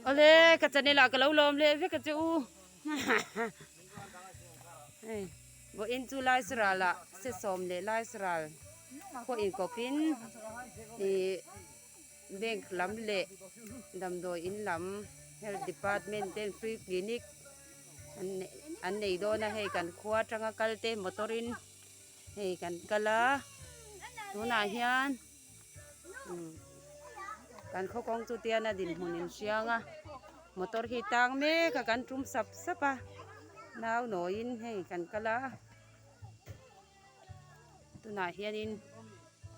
Awle ka channel ah ka lo lawm leh vek a che u hei vawiin chu Laisral ah sesawm leh Laisral khaw inkawp in ih bank lam leh damdawi in lam health department ten free clinic an nei dawn a hei kan khua atanga kal te motor in hei kan kal a tunah hian. Kan khaw kawng chu tian a dinhmun in hriang a motor hi tang mek a kan tum sap sap a nau nawiin hei kan kal a tunah hianin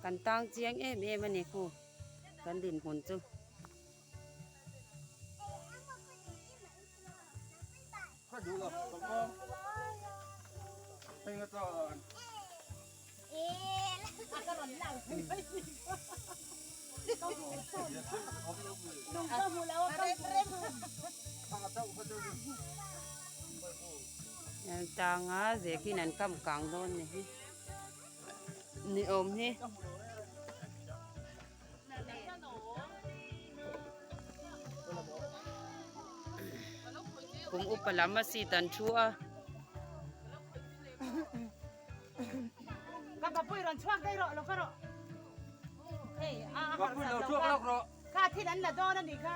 kan tang chiang em em a ni khu kan dinhmun chu. Tanga zekin an kam kang dawn ni hi ni awm hi. Kum upa lam a seat an thu a. Ka papui rawn chhuak daih rawh lo ka rawh. Hei a a harh sat lo kha. Kha thil an la dawn a nih kha.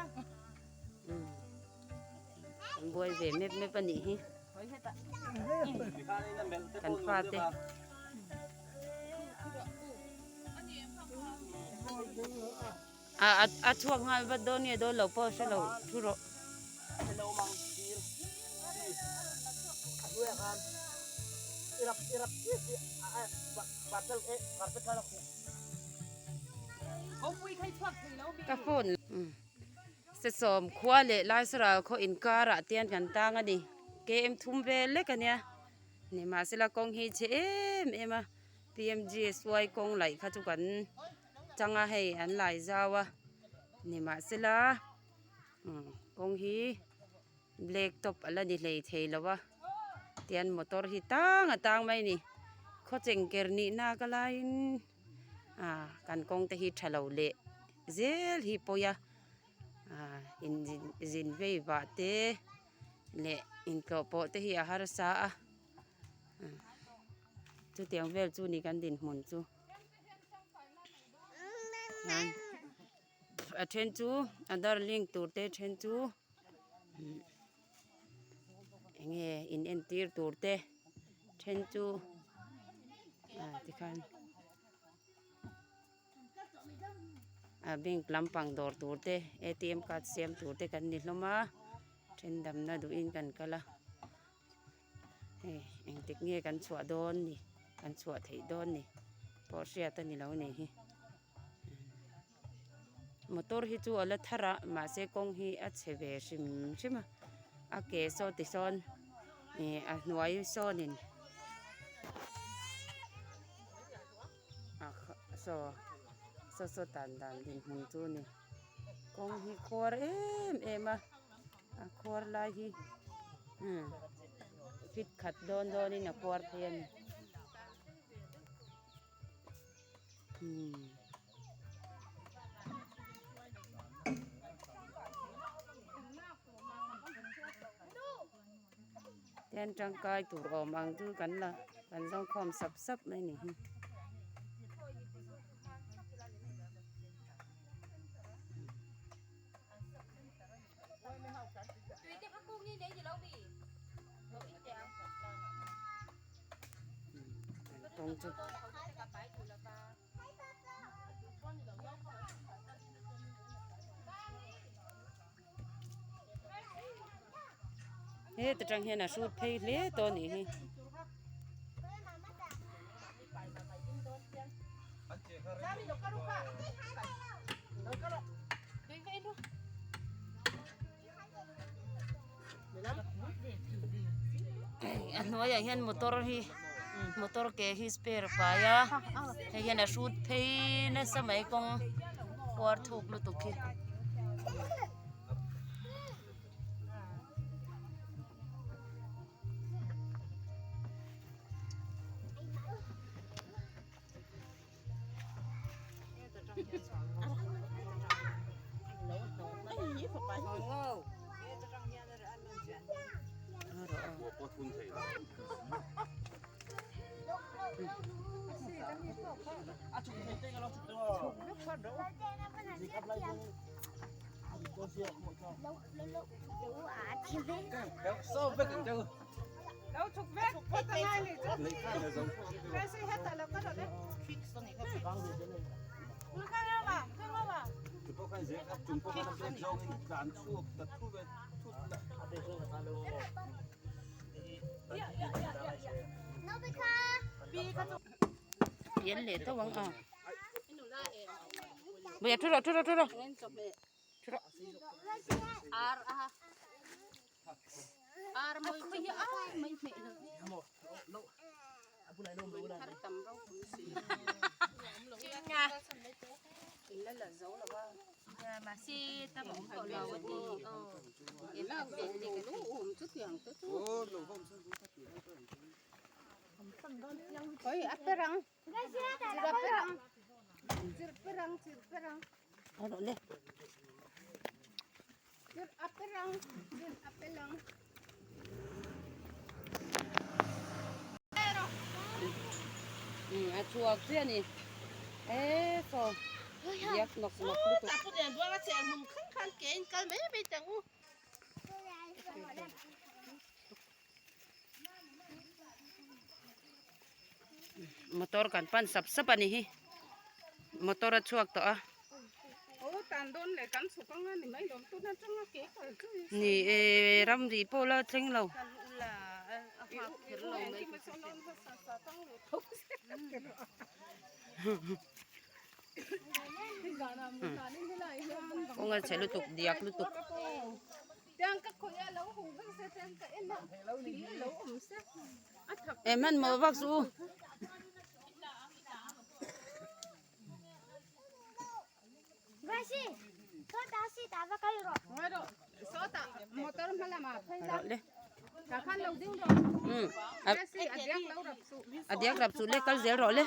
An buai ve mep mep a nih hi. Kan fate. A a chhuak nghal vat dawn nge dawn lo pawh hre lo thu rawh. Ka phone Sesawm khua leh Laisaral khaw inkarah te hian kan tang a ni. Km thum vel lek a nia. Nimahsela kawng hi chhe em em a P_M_G_S_Y kawng laih kha chu kan chang a hei an lai zau a nimahsela kawng hi black top a la ni hlei thei lo a tian motor hi tang a tang mai a ni khawcheng ker nihna ka laiin ah kan kawng te hi tha lo leh zel hi pawi a ah in zin vei vah te. Leh intlawh pawh te hi a harsa a chutiang vel chu ni kan dinhmun chu a then chu aadhar link tur te then chu eng nge in entir tur te then chu ah tikhan. A bank lampang dawr tur te atm card siam tur te kan ni hlawm a then damna duhin kan kal a hei engtik nge kan chhuah dawn ni kan chhuah theih dawn ni pawh hriat a ni lo ni hi motor hi chu a la thar a mahse kawng hi a chhe ve hrim hrim a a ke saw ti sawn ih a hnuai sawnin. Saw saw saw tan dan dinhmun chu a ni kawng hi khuar em em a a khuar lai hi fit khat dawn dawn in a khuar phei a ni umm. Tian tangkai tur awm ang chu kan la kan zawng khawm sap sap mai ni hi. Kawng chu. Heta tang hian a hrut phei hle tawh a nih hi. A hnuaiah hian motor hi motor ke hi spare a pai a hei hian a hrut phei nasa mai kawng khuar thuk lutuk hi. Pian leh tawh ang a Bawihah thu rawh thu rawh thu rawh thu rawh. A chhuak chiah a ni e saw biak nawk nawk lutuk. Motor kan pan sap sap a ni hi motor a chhuak tawh a ni e ramri pawh la thleng lo. Kawng a chhe lutuk diak lutuk. Em hman maw vak chu. A diak rap chu le kal zel rawh le.